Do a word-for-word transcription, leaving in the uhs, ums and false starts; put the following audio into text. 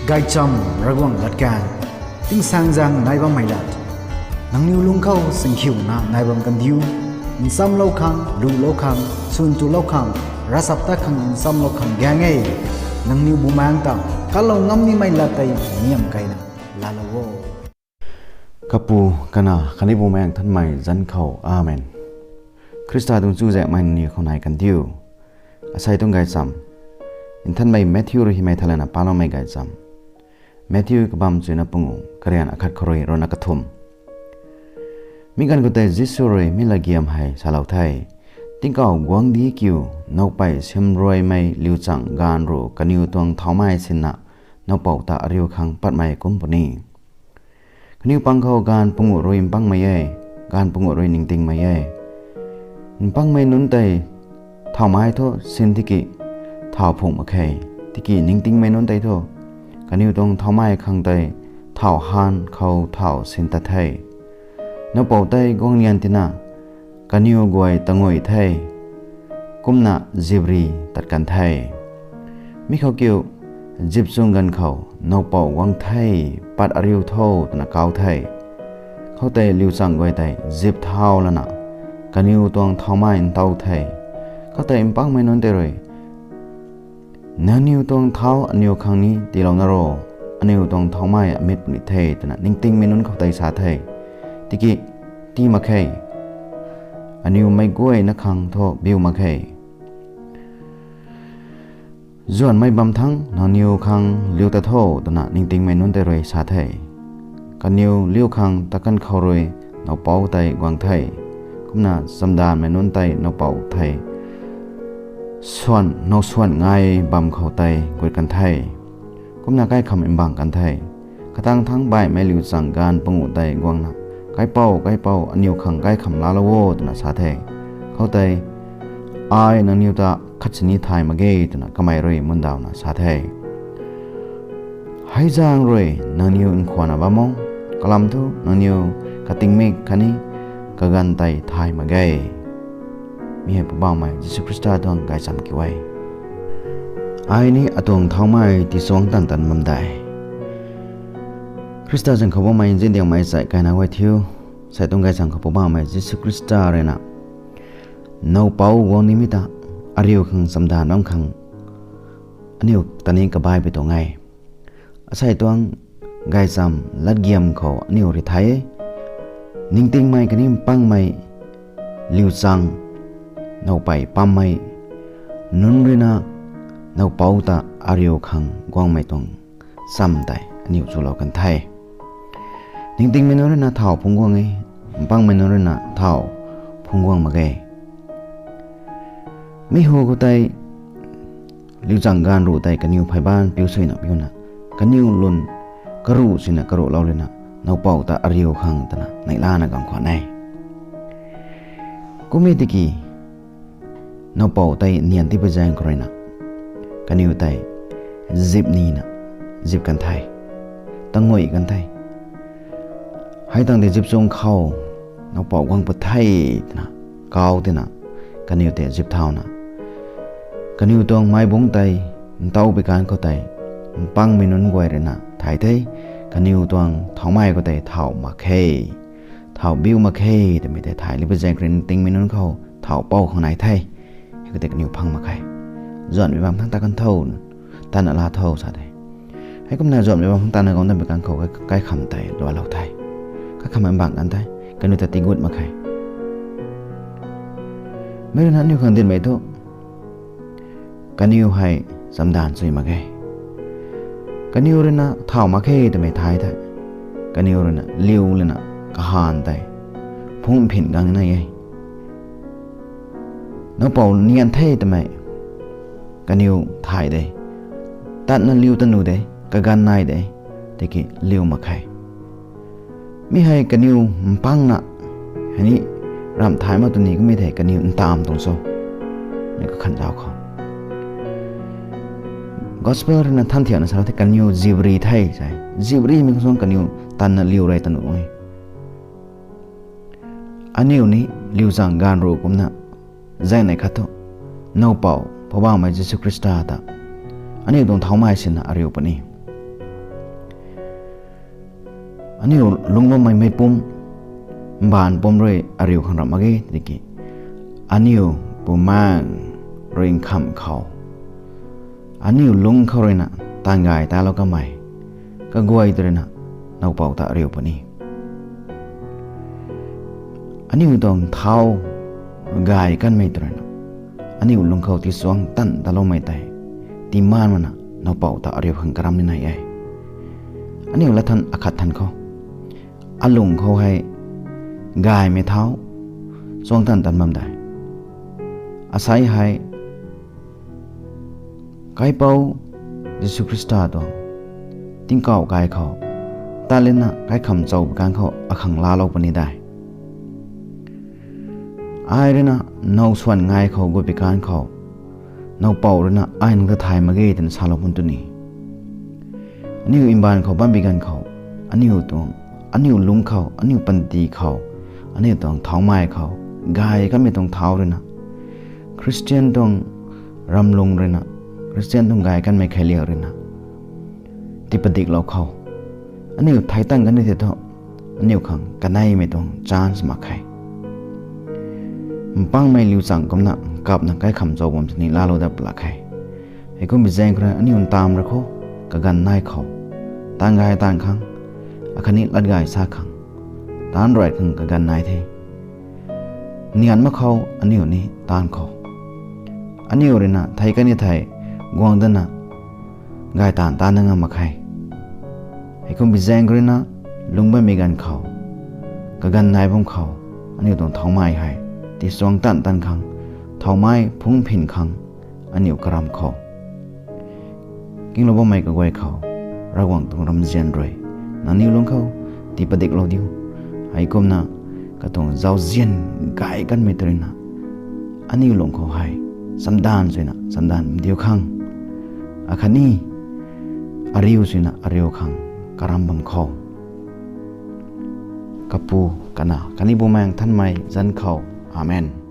Gaychamv Ravguangc latkaeng, tingsaengzaeng nai bammei lat. Nangniw lungc khou singkhiuna nai bam kandiu, nchamlou khang, lulou khang, swn tulou khang, ravchaptat khang nchamlou khang gaeng e. Nangniw bumaengc ta kalou ngam nimei lat tei niam keyna laalou o. Kapu, Kanac khatni Bumaengh Nthanmei zanc khou, Amen. Khrista tuang chuzaenghmei nangniw khou nai kandiu. Asei tuang gaychamv, Nthanmei Matthew rui hymei thalana paloumei gaychamv. Matthew kabamv chuyna pangu, karian akhat khou rui ruhna kathumh. Mi ganv khou tei Jisu rui mi latgiam hei salou the: Tingkauh guangcdic kiu, nowpei siamruaimei liuchang gaanv ruh kaniw tuang thaumei sinna nowpou ta ariu khang patmei kum puni. Kaniw pang khou gaanv panguh rui mpangmei e, gaanv panguh rui ningtingmei e. Mpangmei nunc tei thaumei thu sin tiki thau phungh mak khe, tiki ningtingmei nunc tei thu kaniw tuang thaumei khang tei thau han khou thau sin tat the. Nowpou tei guang nian tina kaniw guay tanguay the, kumna zipri tat kan the. Mi khou kiu, zipchung ganv khou, nowpou guang the, pat ariu tho twna kau the. Khoutei liuchang guay tei zip thau lana kaniw tuang thaumei ntow the. Khoutei mpangmei nunc tei rui, Nangniw tuang thau aniw khang ni tiilou na ro, aniw tuang thaumei amit puni the, twna ningtingmei nunc khou tei sa the. Tiki, tii mak khe, aniw meic guayna khang thu biu mak khe. Zuanhmei bam thangc nangniw khang liu ta tho, twna ningtingmei nunc tei rui sa the. Kaniw liu khang takan khou rui nowpou tei guang the. Kumna chamdanvmei nunc tei nowpou tei swan, now swan ngai bam khou tei gut kan the. Kumna kaikham mbang kan the. Katang thangc baihmei liuchang gaanv panguh tei guangna, Kaipouc, Kaipouc, aniw khang kaikham laalou o, twna sa the. Khoutei, Ai nangniw ta khatsini thay mak ge, twna kamei rui mundawna sa the. Hei zaeng rui nangniw nkhwanna bam o, kalam thu nangniw katingmik khatni kaganv tei thay mak ge. Mi hei Poubauhmei Jisu Khrista tuang gaychamv kiu e. Ai ni atuang thaumei tichuangc tan tan bam de. Khrista zanc khou bammei nziandiangmei chai kaina guay thiu, asei tuang gaychamv khou Poubauhmei Jisu Khrista rui na nowpou guang nimei ta ariu khang chamdanv bam khang aniu ta ni kabaipui tuang e. Asei tuang gaychamv latgiam khou aniu rui thay e. Ningtingmei khatni mpangmei liuchang nowpei pammei nunc rui na nowpou ta ariu khang guangmei tuang cham tei aniu chulou kan the. Ningtingmei nunc rui na thau phungc guang e, mpangmei nunc rui na thau phungc guang mak ge. Mi hu khou tei liuchang gaanv ruh tei kaniw phey baanc piu suina piuna, kaniw lun karuh suina karuhlou luna, nowpou ta ariu khang twna neihlana gang khwan e. Kum e tiki, nowpou tei nian tipui zaeng khou rui na, kaniw tei zip nina, zip kan the, tanguay kan the. Hei tangv tei zip chung khou, nowpou guang pat the twna, kau tina, kaniw tei zip thauna, kaniw tuang maibungc tei ntau pui kan khou tei, mpangmei nunc guay rui na thay the, kaniw tuang thaumei khou tei thau mak khe, thau biu mak khe twmei tei thay lipui zaeng khou rui ningtingmei nunc khou thau pou khang nai the. Hei khou tei kaniw phang mak khe. Zuanhmei bam thangc ta kan tho, tanna laa tho sa the. Heikumna zuanhmei bam thangc tanna guang danmei kan khou kaikham tei lualou the. Kaikham mbang kan the. Kaniw ta tigut mak khe. Mi rui na aniu khang dinmei thu, kaniw hei chamdanv chui mak ge. Kaniw rui na thau mak khe twmei thay the. Kaniw rui na liu lana kahaan tei phungc phin gang nai e. Nowpou nian the twmei kaniw thay de. Tatna liu ta nu de, kaganv nai de, tiki liu mak khe. Mi hei kaniw mpangna, hei ni ramh thay mak tu ni kummei thei kaniw ntamv tuang cho, ni kakhan zauc khou. Gospel rui na than thiakna sa the kaniw zipri the sa. Ziprimei khang suang kaniw tanna liu rey ta nu e. Aniu ni liuchang gaanv ruh kumna, zaengnei khat thu, nowpou, Poubauhmei Jisu Khrista ta aniu tuang thaumei sinna ariu puni. Aniu lungc bammei meicpumc, mbaanv pumc rui ariu khang ramh mak ge tiki, aniu Bumaengh rui nkham khou, aniu lungc khou ruina taanv gay talou kamei kaguay tw ruina nowpou ta ariu puni. Aniu tuang thau gay kanmei tw ruina aniu lungc khou tiisuang tanv taloumei tei tiimaan mana nowpou ta ariu khang karam ni nai e. Aniu lat than akhat than khou, alung khou hei gaymei thau suang tanv tan bam de. Asei hei Kaipouc Jisu Khrista tuang tingkauh kai khou tat lana kaikham chou bi kan khou akhang laalou puni de. Ai ruina now swan ngai khou gut bi kan khou nowpou ruina ai nang ta thay mak ge twna salou pun tw ni. Aniu mbaanv khou bam bi ganv khou, aniu tuang, aniu lungc khou, aniu panty khou, aniu tuang thaumei khou gay kanmei tuang thau ruina, Khristian tuang ramlung ruina, Khristian tuang gay kanmei kheiliak ruina tiipadiklou khou, aniu thei tang kan ni the thu, aniu khang kaneimei tuang chance mak khe. Mpangmei liu chang kumna kapna kaikham chou bam sini laalou dat pla khe. Heikum bi zaeng khou ruina aniu ntaanv rui khou, kaganv nai khou, taanv gay taanv khang, akhatni lat gay sa khang, taanv ruai khang kaganv nai the. Nian mak khou aniu ni taanv khou, aniu ruina thei kan ni thei guang dana gay taanv taanv na ngam mak khe. Heikum bi zaeng khou ruina lungc bammei ganv khou, kaganv nai bam khou, aniu tuang thaumei hei tiisuang tanv tan khang, thaumei phungc phin khang, aniu karam khou kinglou bammei kaguay khou, Ravguangc tuang ramzian rui nangniw lungc khou tiipadiklou diu. Heikumna katuang zauzian gay kanmei tw ruina aniu lungc khou hei chamdanv suina chamdanv diu khang, akhatni ariu suina ariu khang karam bam khou, Kapu, Kanac khatni Bumaengh Nthanmei zanc khou. Amen.